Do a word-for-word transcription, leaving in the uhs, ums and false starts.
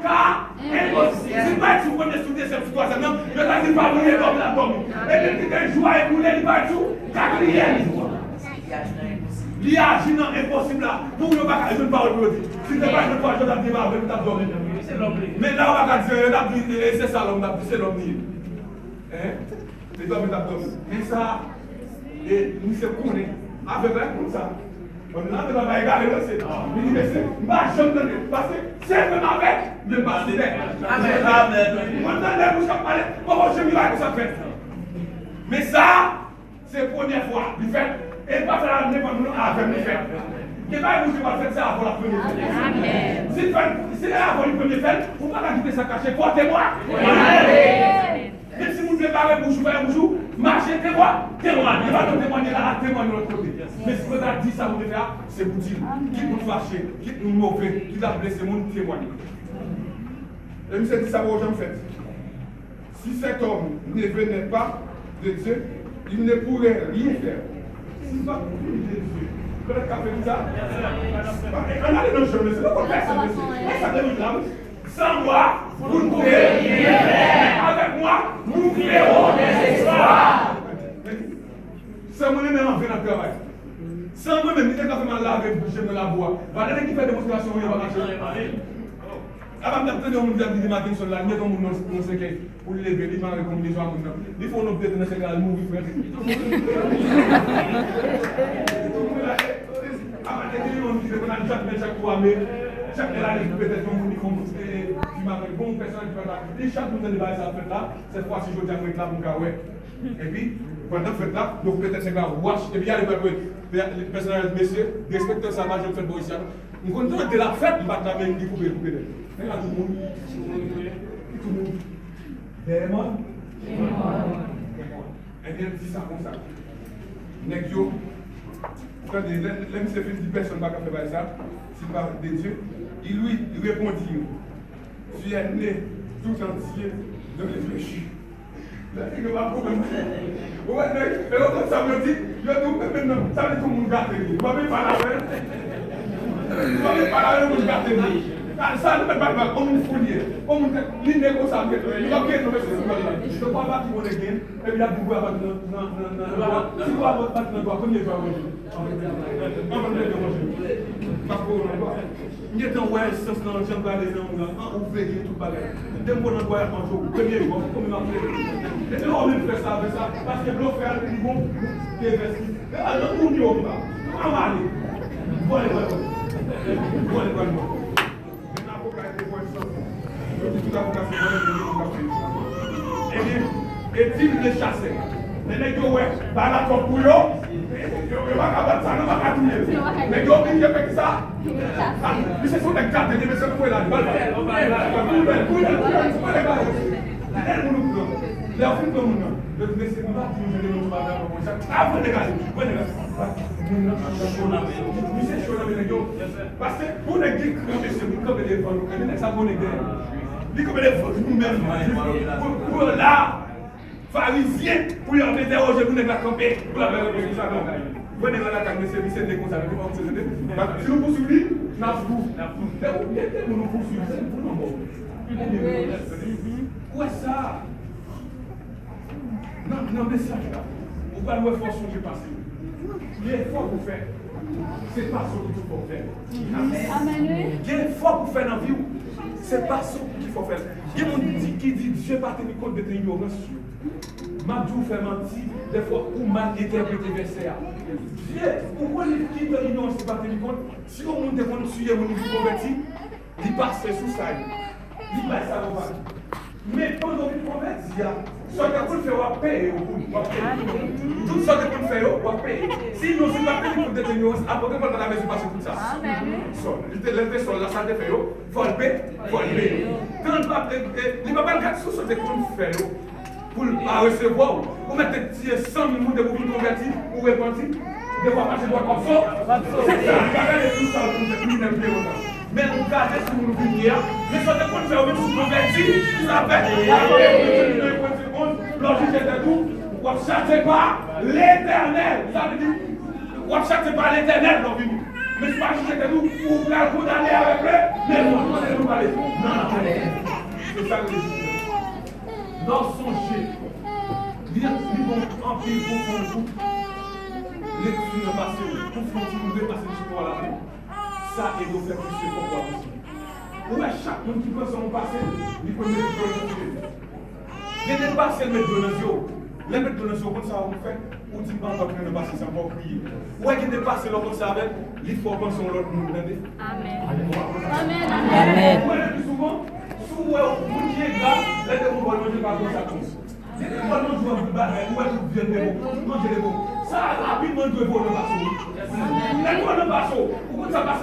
Ka enposib. Si l pa ret sou premye, sou dezyèm, sou twazyèm nan, yo ta di l pa mouri, dòmi l ap dòmi. Epi l kite jou a ekoule, li pa ret sou katriyèm jou a. Li aji nan enposib la. Pou yo pa ka jwenn pawòl pou yo di. Si l te pa jwenn pawòl, yo t ap di pa vre, li t ap dòmi. Men la, yo pa ka di, yo t ap di, e, se sa lòm t ap di, se lòm li ye. Hein? Li dòmi, t ap dòmi. Men sa, e, misye konnen. Avèg la, konn sa. Bon, nan avèg la, pa egare, non, se. Li di, mesye, m pa janm tande. Paske, se vre m avèg, men m pa sou tè. Amèn. Amèn. Mwen tande bouch k ap pale, poko janm gen bagay konsa k fèt. Men sa, se premyè fwa li fèt. E li pa fèt ak nenpòt moun, non, avè m li fèt. Gen bagay bouch li pral fèt, se avè w l ap premye fèt. Amèn. Si l fèt, si se avè w li premye fèt, ou pa ka kite sa kache, fò w temwen. Amèn. Menm si moun vle bare bouch ou, fèmen bouch ou, mache temwen-, temwanye. E pa nou temwanye la, al temwanye lòt kote. Men si Bondye di sa pou te fè a, se pou di l. Kit moun fache, kit moun move, kit ap blese moun, temwanye. E misye di sa poko janm fèt. Si cet homme ne venait pas de Dieu, il ne pourrait rien faire. Si l pa t vin de Dye, konnen k ap fè sa? Ann ale nan Jan, mesye, nou konn pèsòn, mesye. Mwen sa de la, wi. Sans moi, vous ne pouvez rien faire. Avec moi, nous ferons des exploits. Sè mwen renmen anven nan travay. San mwen menm, li te ka fè m al lave je mwen labou a. Pandan nèg ki fè demonstrasyon yo pa mache. Apa m t ap tande yon moun ki t ap di Makenson la, li mete yon moun nan yon sèkèy pou l leve, li mare konbinezon a moun nan. Li fè yon lòt tete nan sèkèy la, li mouri frè. Li tou mouri la, e, apa te gen yon moun ki te konn al chak mè, chak twa mè, chak mè la li koupe tèt yon moun, li fè yon ti, e, ti bagay. Bon, pèsonèl ki fè la, li chak moun tande bagay sa ap fèt la, sèt fwa si jodi a mwen t la pou m ka wè. Epi, pandan fèt la, yo koupe tèt nèg la, wach, epi y ale pèp, pèsonèl mesye, respekte sa, pa janm fèt bò isi a. M konn tande l ap fèt, m pa t la, men li koupe, koupe nèt. Nèg la tou moun. Li tou moun. Dèyè mòn. Ebyen, di sa konsa. Nèg yo, tande, lè, lè misye fin di pèsonn pa ka fè bagay sa, si pa de Dye, il lui répondit, tu es né tout entier dans le péché. Lè nèg yo pa konprann. Ou wè, nèg, e yo konn sa yo di, yo di, ou menm menm nan, sa vle di yon moun gate li. Ou pa menm pale avè l. Ou pa menm pale avè l, yon moun gate li. Sa, sa nou mèt pale mal, yon moun fou li ye. Yon moun, li ne konsa, li, li pa gen non, mesye, sou lòt la. Donk, w ap bati yon nèg gen, epi y ap di, w ap bati nan, nan, nan, nan dwa. Si w ap bati nan dwa, premye dwa, w ap bati. Anvan m pèdi manje. M ap voye w nan dwa. M gentan wè sans nan jan m prale nan moun nan. An, ou veye tout bagay. Depi m pran nan dwa y ap manje w. Premye jou, konbyen m ap fè? Depi w menm fè sa, fè sa. Paske blofè a li pi bon ke envèsti. E al nan moun yo, m pa. An ale. Vòlè, vòlè, vòlè. Vòlè, vòlè, vòlè. Men avoka yo te pran san. Yo di tout avoka se vòlè, men yo tout ap fè sa. Ebyen, e di m le chasè. Lè nèg yo wè bagay la twòp pou yo, yo, yo pa ka bat sa, non, pa ka touye l. Nèg yo oblije fè kisa? Ah, misye se yon nèg gate, li mesye pou la, li ba l, ba l. Pou bèl, pou bèl, pou bèl, pou bèl, pou bèl. Lè moun ou pran, lè w fin pran moun nan, yo di, mesye, nou pa di nou jwenn moun sou bagay la, konsa. Ah, vre nèg la, vre nèg la. Moun nan, misye cho nan men nèg yo. Paske pou nèg gen kran, mesye, moun kanpe devan nou, ebyen nèg sa konnen gen. Li kanpe devan nou menm. Pou, pou yo la, Farizyen, pou yo ap entèwoje pou nèg la kanpe, pou l ap bay repons sa, non. Vre nèg la lakay, mesye, misye ne konsa, mesye pa konn se tande. Si nou pouswiv li, n ap gou. Lè ou gen de moun ou pouswiv, se pou nou bon. Ou wè sa? Nan, nan mesaj la, ou pral wè fò w sonje pase. Gen efò pou fè, se pa sa ki tou fò fè. Amèn. Gen efò pou fè nan vi w, se pa sa ki fò fè. Gen moun ki di, ki di Dye pa teni kont de ignorans yo. M ap di w fè manti, dèfwa ou mal entèprete vèsè a. Dye, ou konn ki jan ignorans li pa teni kont? Si yon moun te konn tiye moun, li vin konvèti, li pase sou sa yo. Li bay sa yo pa. Men pandan w vin konvèti a, sa w te konn fè, w ap peye yo pou li. W ap peye. Tout sa w te konn fè yo, w ap peye. Si non, si w pa peye pou detenyon, apre w pa ta bezwen pase tout sa. Sòl. Li te, lè l te sòl la, sa l te fè yo, fò l pe, fò l peye. Tan l pa, e, e, li pa pral gade sou sa w te konn fè yo. Pou l pa resevwa w. Ou mèt te tiye san mil moun depi w vin konvèti, ou repanti. Depi w ap mache dwat w ap so. Se sa, li pa gade sou sa l konn fè kriminèl byen lontan. Men ou gade sou moun ou vin ye a. Men sa w te konn fè ou menm si w konvèti, sa fè. Apre Ebre onz, lè w jije tèt ou, w ap chache pa Letènèl. Sa vle di, w ap chache pa Letènèl lè w vini. Men si w pa jije tèt ou, ou pral kondane avèk le, men moun kote nou pale. Nan, nan, Lè w sonje, li, li bon anpil pou fè yon kout lekti nan pase w, pou fè yon ti repase nan istwa lavi w. Sa ede w fè plis efò pou avanse. Ou wè, chak moun ki pran sa nan pase, li konn met dlo nan zye l. Gen de pase l met dlo nan zye w. Lè l met dlo nan zye w, konn sa w fè? Ou di, "M pa antre nan pase sa ankò," w kriye. Ou wè, gen de pase lè w konn sa avè l, li fè w panse yon lòt moun, tande. Amèn. Amèn. Amèn. Ou wè, le pli souvan, si w wè yon moun ki engra, lè l te gon bòl manje, l pa pran sa tou. Depi bòl manje w ap bout bagay, ou wè tout vyann de bon, tout manje de bon. Sa rapidman dwe voye nan pase w. Lè l voye nan pase w, ou konn sa pase